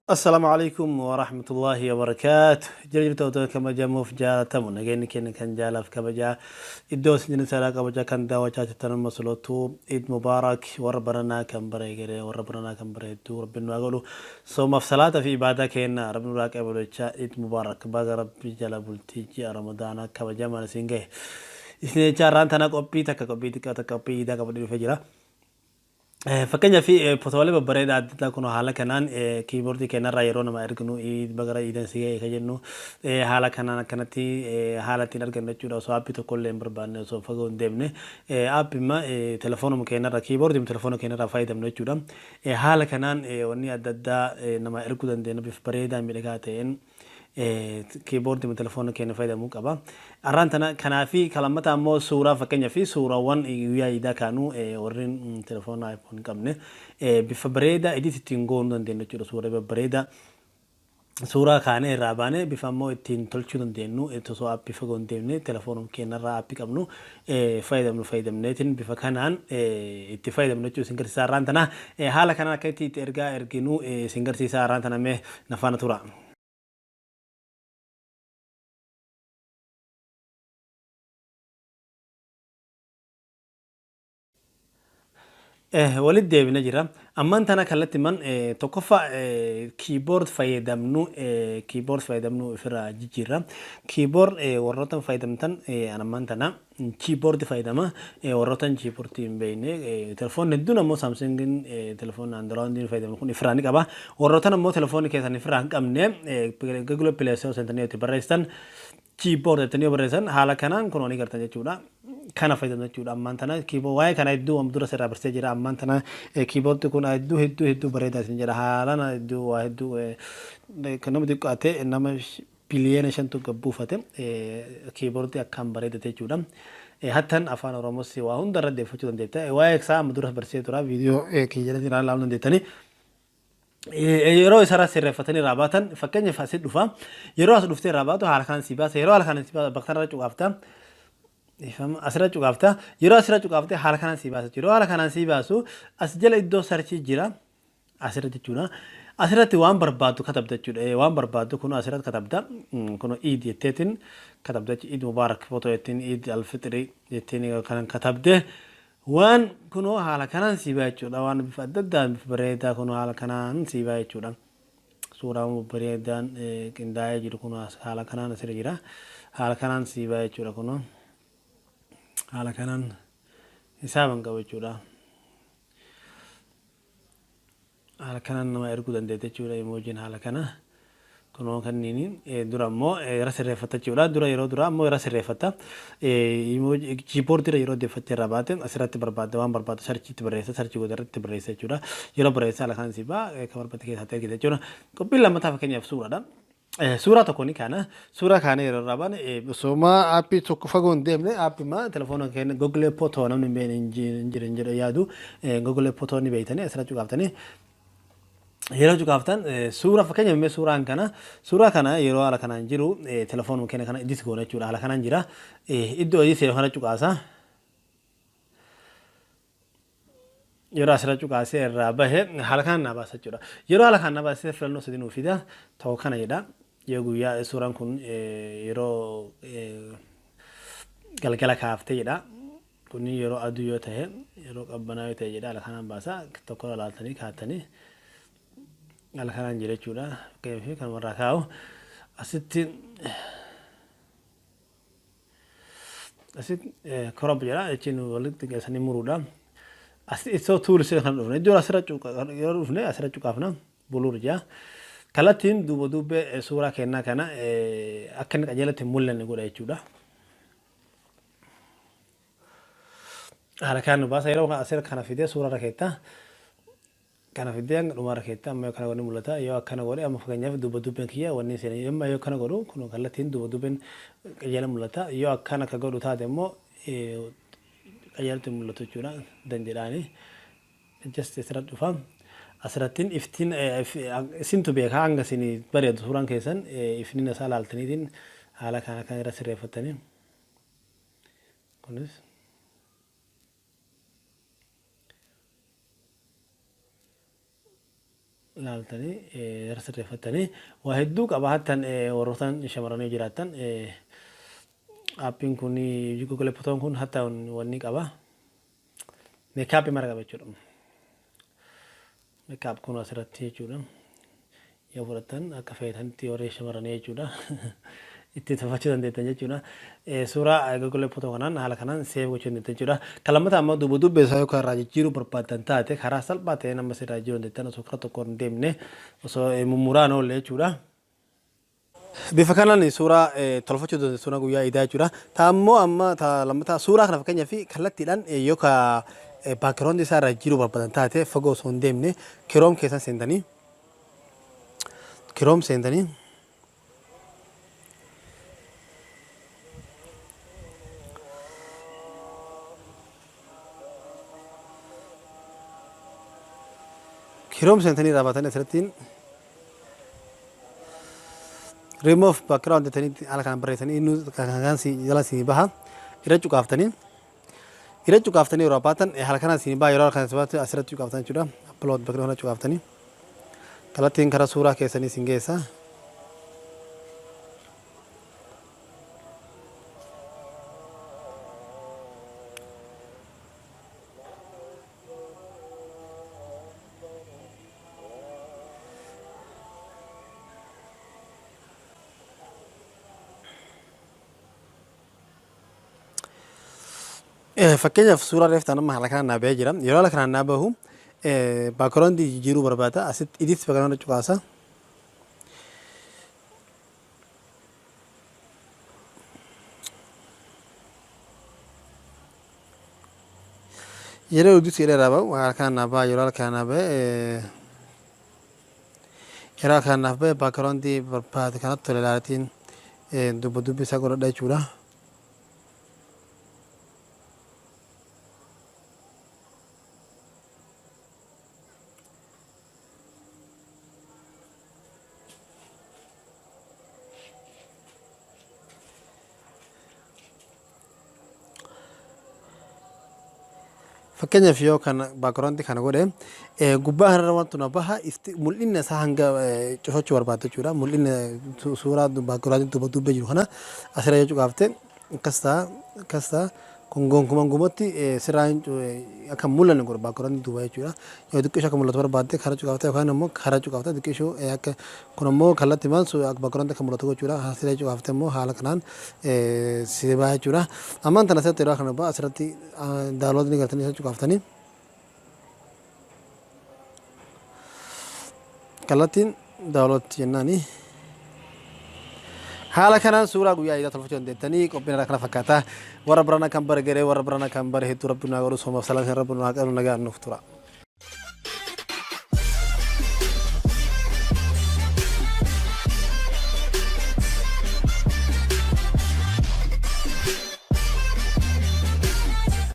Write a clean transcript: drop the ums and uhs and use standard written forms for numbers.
Assalaamu Aleykum Warahmatullaahi Wabarakaatuh. Jira jirtu hordoftoota kabajamuuf jaalatamu nageenyi keenya kan jaalaaf kabajaa iddoo isin jiran saalaa kabajaa kan daawwachaa jirtan amma solootuu Eid Mubaarak warra baranaa kan bara egeree warra baranaa kan bara hedduu rabbiin nu haa godhu soomaaf salaata fi ibaadaa keenya rabbi nurraa qabalu jechaa Eid Mubaarak baga rabbi jala bultii ji'a Ramadaanaa kabajamaan isin gahe isin jechaa har'aan tana qophii takka qophii xiqqaa takka qophii iidaa qabadhee dhufee jira. Fakkeenyaaf fotoolee babbareedaa adda addaa kun haala kanaan kiiboordii keenyarraa yeroo nama erginu bagara iidan si ga'e ka jennu haala kanaan akkanatti haala ittiin argannu jechuudha osoo aappii tokko illee hin barbaanne osoo fagoo hin deemne aappima telefoonuma keenyarraa kiiboordii telefoona keenyarraa fayyadamnu jechuudha. Haala kanaan wanni adda addaa nama erguu dandeenya bifa bareedaa miidhagaa ta'een. Keyboard telefoona keenya fayyadamuu qaba. Arraan tana kanaa fi ka lammataa immoo suuraa fakkeenya fi suuraawwan guyyaa iidaa kaanu warreen telefoona iPhone hin qabne bifa bareedaa edit ittiin goonuu dandeenyu jechuudha. Suuraa babbareedaa suuraa kaanee irraa baanee bifa immoo ittiin tolchuu dandeenyu osoo aappii fagoo hin deemne telefoonuma keenyarraa aappii qabnu fayyadamnu fayyadamneetiin bifa kanaan itti fayyadamnu jechuudha isin garsiisaa arraan tana haala kanaan akka itti ergaa erginu isin garsiisaa arraan tana mee na faana tura. Walitti deebina jira. Amman tana kallatti man tokkoffaa keyboard fayyadamnu keyboard fayyadamnu ofirraa jijjiirra. Keyboard warroota fayyadamtan an amman tana keyboard fayyadama. Warroota keyboard hin beekne telefoonni hedduun ammoo Samsungin telefoonni Android fayyadamu kun ifirraa ni qaba. Warroota ammoo telefoonni keessan ifirraa hin qabne Google Play Store seentanii itti barreessitan keyboard jettanii yoo barreessan haala kanaan kunoo ni gartan jechuudha. Kana fayyadamna jechuudha ammaan tana keyboard waa'ee kana hedduu amma dura sirraa barsiisee jira ammaan tana keyboard kun hedduu hedduu hedduu bareedaa isin jedha haalaan hedduu waa hedduu kan nama xiqqaate nama biliyeena shantu gad buufate keyboard akkaan bareedate jechuudha. Hattan afaan Oromoos waa hunda irra deeffachuu dandeetta. Waa'ee isaa amma dura barsiisee tura viidiyoo kiyya jalatti ilaaluu dandeettanii. Yeroo isarra sirreeffatanii irraa baatan fakkeenyaaf asi dhufa. Yeroo as dhuftee irraa baatu haala kanaan si baasa. Yeroo haala kanaan si baasa bakka kanarra cuqaafta. Ifama asirra cuqaafta. Yeroo asirra cuqaafte haala kanaan si baasa. Yeroo haala kanaan si baasu as jala iddoo sarchii jira. Asirra jechuudha. Asirratti waan barbaaddu katabda jechuudha. Waan barbaaddu kun asirratti katabda. Kun iid jetteetiin katabda jechuudha. Iid mubaarak footoo jettiin iid alfixrii jettiin kanan katabde. Waan kunoo haala kanaan sii ba'a jechuudha. Waan bifa adda addaan bifa bareedaa kunoo haala kanaan sii ba'a jechuudha. Suuraan babbareedaan qindaa'ee jiru kunoo haala kanaan asirra jira. Haala kanaan sii ba'a jechuudha kunoo. Haala kanaan hisaaban qabu jechuudha. Haala kanaan nama erguu dandeetta jechuudha imoojiin haala kana. Kunoo kanniini dura immoo irra sirreeffatta jechuudha. Dura yeroo duraa immoo irra sirreeffatta. Kiiboordii irra yeroo deeffattee irraa baate asirratti barbaadda waan barbaaddu sarchiitti barreessa sarchii godha irratti barreessa jechuudha. Yeroo barreessa haala kanaan si ba'a kan barbaadde keessatti ergita jechuudha. Qophiin lammataa fakkeenyaaf suuraadha. Suuraa tokko ni kaana. Suuraa kaanee yeroo irraa baane osooma aappii tokko fagoo hin deemne aappii ma telefoona keenya Google Photo namni hin beekne hin jiru hin jedhu yaadu Google Photo ni beektanii asirra cuqaaftanii yeroo cuqaaftan suura fakkeenya mee suuraan kana suuraa kana yeroo haala kanaan jiru telefoonuma keenya kana edit goona jechuudha haala kanaan jira iddoo edit yeroo kana cuqaasa. Yeroo asirra cuqaasee irraa bahe haala kanaan naa baasa jechuudha. Yeroo haala kanaan naa baasee filannoo sadii nuu fida. Tokko kana jedha. Yoo guyyaa suuraan kun yeroo galgala kaaftee jedha. Kun yeroo aduu yoo ta'e yeroo qabbanaa yoo ta'e jedha haala kanaan baasa. Tokko ilaaltanii kaatanii haala kanaan jira jechuudha. Fakkeenyaaf kanumarraa kaa'u. Asitti Asitti crop jedha jechuun walitti geessanii muruudha. Asitti ittoo tools kan dhufne iddoo asirra yeroo dhufne asirra cuqaafna blur jedha. Kallattiin duuba duubee suuraa kennaa kana akka inni qajeelatti hin mul'anne godha jechuudha. Haala kanaan nu baasa yeroo asirra kana fidee suuraa irra keetta. Kana fiddee hanga dhumaa irra keetta amma yoo kana godhe ni mul'ata yoo akkana godhe amma fakkeenyaaf duuba dubbeen kiyya wanni seene amma yoo akkana godhu kun kallattiin duuba dubbeen qajeela mul'ata yoo akkana ka godhu taate immoo qajeelatti hin mul'atu jechuudha dan jedhaani just asirra dhufa asirrattiin iftiin isintu beeka hanga isin bareedu suuraan keessan ifnina isaa laaltaniitiin haala kana kan irra sirreeffattanii kunis Ilaaltanii irra sirreeffattanii waa hedduu qaba hattan warroottan shamarranii jiraattan aappiin kun Google Photoon kun hatta wanni qaba. Meekaappii mara qaba jechuudha. Meekaap kun asirratti jechuudha. Yoo fudhattan akka feetanitti warri shamarranii jechuudha. Itti tolfachuu dandeettan jechuudha. Suuraa Google Photo kanaan haala kanaan save gochuu dandeettan jechuudha. Kan lammataa ammoo duuba dubbee isaa yookaan irraa jijjiiruu barbaaddan taate karaa salphaa ta'een ammas irraa jijjiiruu dandeettan osoo karaa tokko hin deemne osoo mummuraan oolle jechuudha. Bifa kanaan suuraa tolfachuu dandeessu suuraa guyyaa iidaa jechuudha. Ta ammoo amma ta lammataa suuraa kana fakkeenyaaf kallattiidhaan yoo ka background isaa irraa jijjiiruu barbaadan taate fagoo osoo hin deemne Chrome keessan seentanii Chrome seentanii Chrome seentanii irraa baatanii asirrattiin remove background jettanii haala kanaan barreessanii inni kan jala isinii baha irra cuqaaftanii irra cuqaaftanii yeroo baatan haala kanaan isinii baha yeroo haala kanaan isinii baatu asirratti cuqaaftan jechuudha upload background irra cuqaaftanii kallattiin karaa suuraa keessanii isin geessa. Fakkeenyaaf suuraa reef ta'an amma haala kanaan naa bahee jira. Yeroo haala kanaan naa bahu background jijjiiruu barbaada. Asitti edit background cuqaasa. Yeroo edit jedhee irraa bahu haala kanaan naa baha. Yeroo haala kanaan naa bahe yeroo haala kanaan naaf bahe background barbaade kanatti tole ilaalatiin dubba dubbi isaa godhadha jechuudha. Fakkeenyaaf yoo kana background kana godhe gubbaa kanarra wantu na baha ifti mul'inna isaa hanga cufachuu barbaadde jechuudha. Mul'inna suuraa background duuba duuba jiru kana asirra yoo cuqaafte akkas ta'a akkas ta'a kun gonkuman gumatti sirraa akka hin mul'anne godha background duuba jechuudha. Yoo xiqqishuu akka mul'atu barbaadde kara cuqaafte yookaan immoo kara cuqaafte xiqqishuu akka kun ammoo kallattii maan background akka mul'atu gochuudha. Asirra cuqaafte immoo haala kanaan si baha jechuudha. Ammaan tana asirratti yeroo kana baha asirratti download ni galtanii isa cuqaaftanii kallattiin download jennaani. Haala kanaan suuraa guyyaa iidaa tolfachuu dandeettanii qophiin irraa kana fakkaata. Warra birana kan bare garee warra birana kan bare hedduu rabbi nu haa godhu soomaaf salaam rabbi nu haa qabu nagaan nuuf tura.